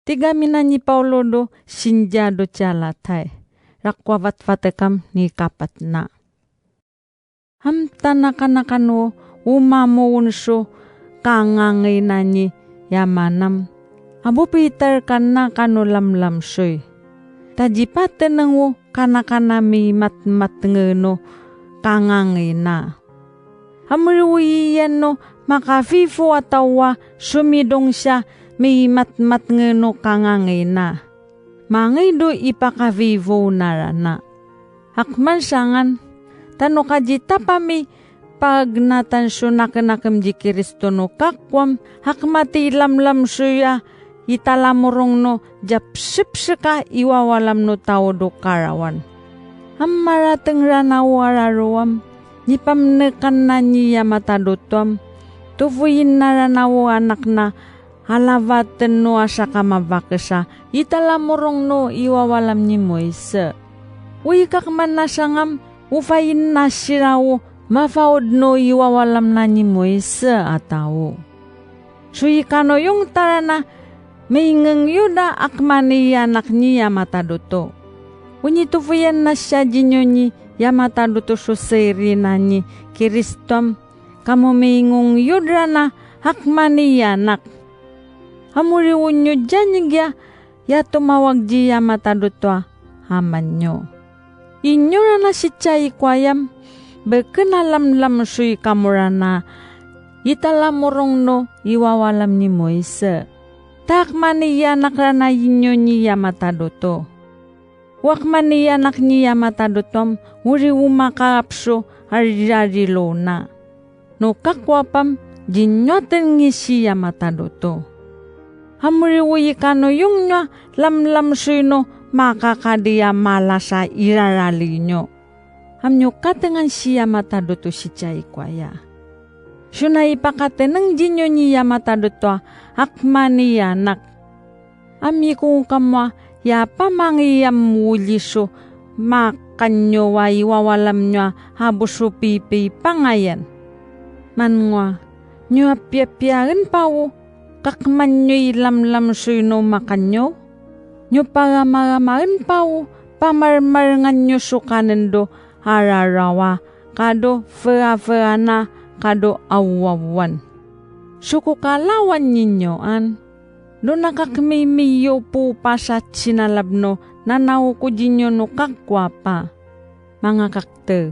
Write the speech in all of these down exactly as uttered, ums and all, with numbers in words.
Tigamin na ni Pawlo do sinja do cialatay, rakowa fatfatekam ni kapatna. Hamtanakanakano o mamoon so kangangay nani yamanam. Apo pitar kana kano lamlamsoy. Tajipateneng o kanakana mimatmatnge no kangangay na. Hamriwiyan no makafifo a tawa somidong siya mimatmatnge no kangangay na. Mangay do ipakafifo narana. Hakman sangan, tano kajitapami pagnatan so nakenakem ci Kristo no kakoam, hakmati lamlamsoya i talamorong no japsepseka i wawalam no tao do karawan. Hamarateng ranaw a rarowam, nipamnekan na ni yamatadotoam, tofoyin na ranaw anakna, halafaten no asa kamafakesa i talamorong no i wawalam ni Moise. O ikakman na sangam, o fayin na sira o mafaod no i wawalam na ni Moise a tao. So ikanoyong tarana, mingeng yoda akmani i anak ni yamatadoto. O nitofoyan na siya cinyo ni yamatadoto so seri na ni Kristoam, kamo mingong yoda na hakmani i anak. Hamoriw nyo jani giya, ya tomawag ci yamatadoto a haman nyo. Inyo rana sicay ko ayam, beken a lamlamsoy kamo rana i talamorong no i wawalam ni Moise. Ta hakmani i anak rana inyo ni yamatadoto. O hakmani i anak ni yamatadotoam, oriw o makaap so a rirarilo na. No kakowa pam, cinyoaten ngisi yamatadoto. Hamoriw o ikanoyong nyo a lamlamsoy no makakadiya malas a i rarali nyo. Ham nyo katengan si yamatadoto sicay ko aya. Sona ipakateneng cinyo ni yamatadoto a hakmani i anak. Amikong kamo a ya pamangiyam o liso makanyo a i wawalam nyo a hapo so pipipangayan. Mangoa, nyo a piyapiyaen pa o kakman nyo i lamlamsoy no makanyo? Nyo paramaramaan pa o pamarmarengan nyo so kanen do hararawa, kado feafeana, kado awawan. So ko kalawan ninyoan, do nakakmimiyo po pasacinalap no nanaw ko cinyo no kakowa pa. Mangakakte.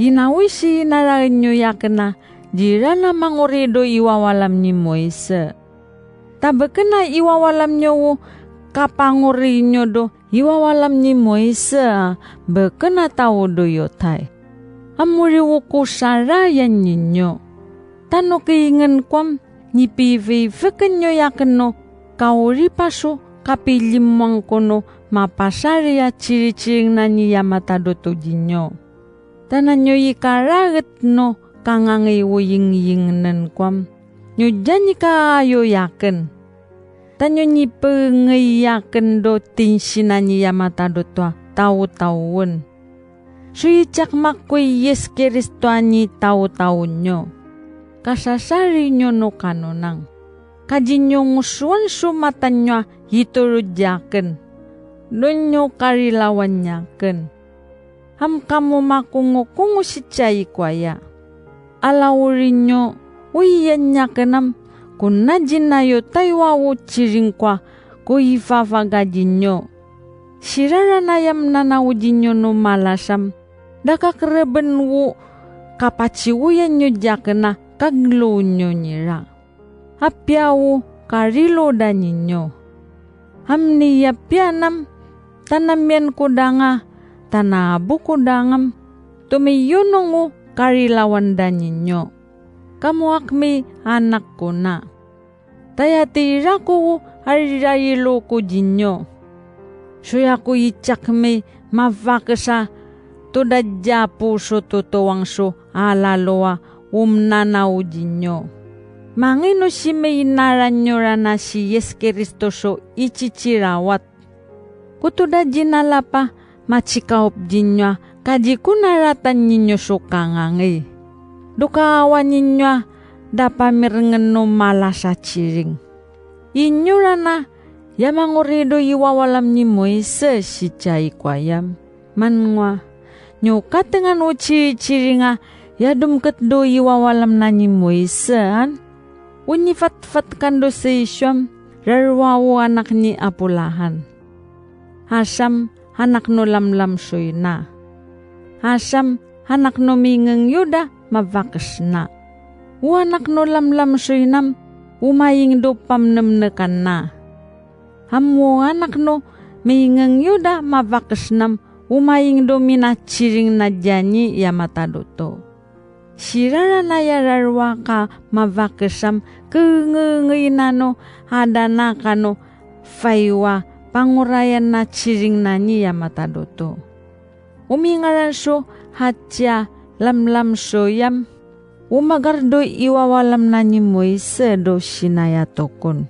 Inawisi naraen nyo yaken a, cira na mangori do i wawalam ni Moise. Ta beken a i wawalam nyo o kapangori nyo do i wawalam ni Moise a beken a tao do yotay. Amoriw ko sarayan ninyo. Tano kingen koam, nipififeken nyo yaken no kaoripas o kapilimwang ko no mapasari a ciriciring na ni yamatadoto cinyo. Tana nyo i karaket no kangangay o yingyingnen koam, nyo diyan i kaayo yaken. Tano nipengey yaken do tingsi na ni yamatadoto a taotaoen. So i cakmak ko Yis Kristo a nitaotaoen nyo. Kasasari nyo no kanonang. Kacinyongosoan so mata nyo a itolod yaken. Don nyo karilawan yaken. Ham kamo makongokongo sicay ko aya. Alawri nyo, o iyan yaken am, kona cinayotay wa o ciring ko a ko i fafakacin nyo. Siraranayam nanaw cinyo no malasam, dakakereben o kapaciwoyan nyo diyaken a kaglo nyo nira. Apiya o kariloda ninyo. Hamni ya piyanam, tanamiyan ko danga, tana apo ko dangam, tomiyonong o karilawanda ninyo. Kamo a kemianak kona. Tayatira ko o arirayilo ko cinyo. Soya ko i cakmi mafakes a todad ya po so totowang so a lalo a o minanaw cinyo. Mangino simiinaran nyo rana si Yis Kristo so i cicirawat. Ko todad cinala pa macikawop cinyo a kacikonaratan ninyo so kangangay. Dokaawan ninyo a dapamirengen no malas a ciring. Inyo rana Ya mangorido i wawalam ni Moise sicay koyam. Manwa, niyo katengan o ciriring a ya domket do i wawalam na ni Moise an. O nifatfat kan do sisiyom, rarwa o anak ni Aporahan. Hasam, hanak no lamlam soyna. Hasam, hanak no mingeng yoda mafakes na. O anak no lamlam soynam, o maying do pamnemnekan na. Hamo anak no mingeng yoda mafakes nam, o maying do minaciring na diyani ya matadoto. Siraranay a rarwa ka mafakesam, kengengey nano, hadana kano, faywa, pangorayan na ciring nani ya matadoto. O mingaran so haciya lamlam soyam, o magardo i wawalam na ni Moise do Sinaya tokon.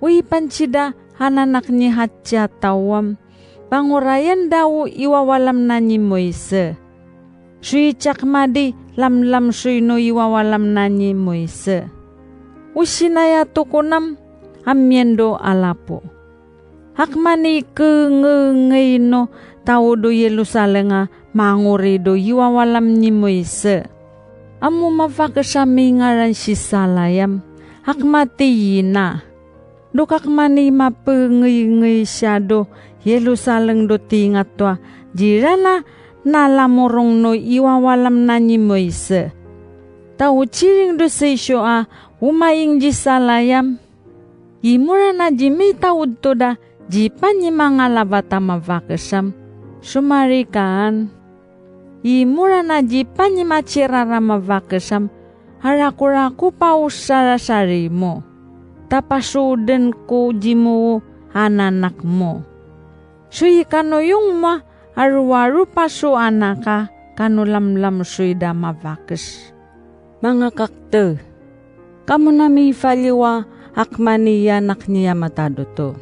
O ipancida hananak ni haciya tawam, pangorayan da o i wawalam na ni Moise. Soy ciyakmadi lamlam soy no i wawalam na ni Moise. O Sinaya tokonam, a miyendo alapo. Hakmani kengengey no tao do Yerusaleng a mangorido i wawalam ni Moise. Amo mafakes a mingaran si Salayam, hakmati ina. Do kakmani mapengeyngey siya do Yerusaleng do tingato a, jirana nalamorong no i wawalam na ni Moise. Ta o ciring do sisyo a, o maying ci Salayam. I mora na ci mitaod to da, ci pani mangalafat a mafakesam, somarikaan. I mora na ci pani macirara mafakesam, harakorako pa o sarasarimo. Ta pasoden ko cimo o hananak mo. Soy kanoyong mo a, aro aro pa so anaka, kano lamlam soy da mafakes. Mangakakte, kamo na mifaliwa hakmani i anak ni ya matadoto.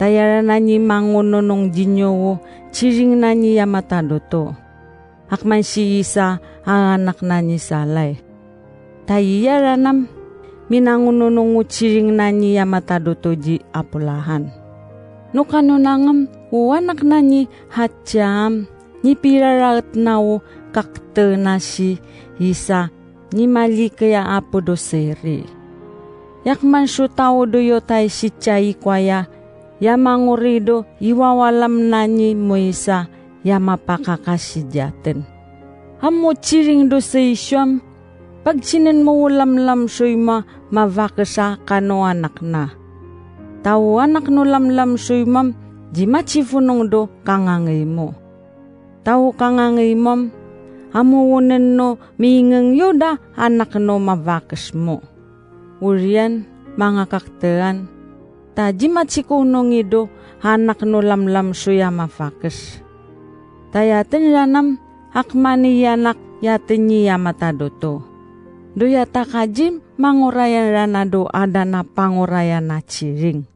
Tayal nani mangononong cinyo o ciring nani ya matadoto. Hakman si Isa a anak nani Salay. Tayal nanam, minangononong o ciring nani ya matadoto ci Aporahan. No kano nangem o anak nani haciyaam, nipiraraet na o kakte na si Isa, nimalikay a apo do seri. Yakman so tao do yotay sicay koya, ya mangorido i wawalam nani Moise, ya mapakakasidiyaten. Hamo ciring do sisiyom, pagcinen mo o lamlam soymo a mafakes a kano anak na. Ta o anak no lamlam soymom, cimacifonong do kangangay mo. Ta o kangangay mom, hamowonen no mingeng yoda anak no mafakes mo. Oriyan, mangakaktean, ta cimacikonongi do anak no lamlam soy a mafakes. Tayaten ranam, hakmani i anak yaten ni ya matadoto. Do ya takacim mangorayan rana do adan a pangorayan a ciring.